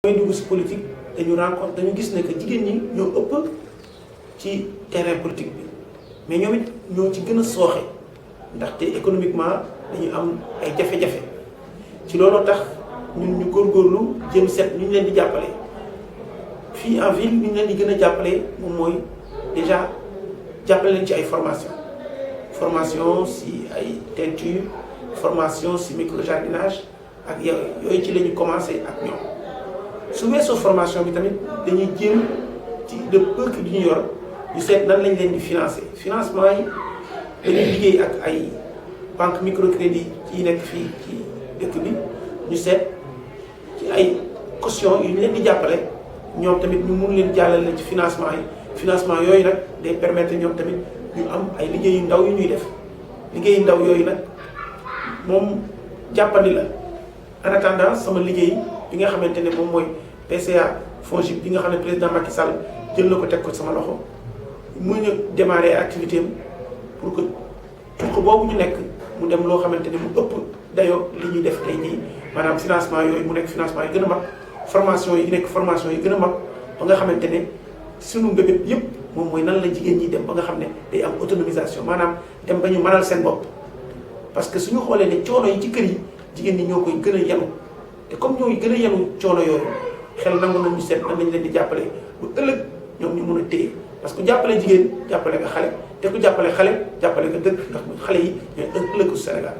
mooy dugg si politique dañu gis ne que jigéen ñi ñoo ëpp ci terrain politique bi mais ñoom it ñoo ci gën a sooxe ndaxte économiquement dañu am ay jafe-jafe ci looloo tax ñun ñu góorgóorlu jëm set ñu leen di jàppale fii en ville ñu leen di gën a jàppale moom mooy déjà jàppale leen ci ay formation si ay teinture formation si microjardinage ak yooyu ci la ñu commencé ak ñoom su weesoo formation bi tamit dañuy jéem ci de peu que ñu yor ñu seet nan lañ leen di financement yi dañuy liggéey ak ay banque microcrédit yi nekk fii ci dëkk bi ñu seet ci ay caution yu ñu leen di jàppale ñoom tamit ñu mun leen jàllale ci financement yooyu nag day permettre ñoom tamit ñu am ay liggéey yu ndaw yu ñuy def liggéey yu ndaw yooyu nag moom jàppandi la en attendant sama liggéey bi nga xamante ne moom mooy PCA FONGIP bi nga xam ne président Macky Sall jël na ko teg ko sama loxo mu ñu démarrer activité am pour que tuq boobu ñu nekk mu dem loo xamante ne mu ëpp dayoo li ñuy def tey jii maanaam financement yooyu mu nekk financement yi gën a mag formation yi nekk formation yi gën a mag ba nga xamante ne sunu mbébét yëpp moom mooy nan la jigéen ñi dem ba nga xam ne day am autonomisation maanaam dem ba ñu mënal seen bopp parce que suñu xoolee ne coono yi ci kër yi jigéen ñi ñoo koy gën a yenu te comme ñoo gën a yenu coono yooyu xel nangu nañu seet nan lañ leen di jàppale bu ëllëg ñoom ñu mun a téye parce que jàppale jigéen jàppale nga xale te ku jàppale xale jàppale nga dëkk ndax xale yi ñooy ëllëgu Sénégal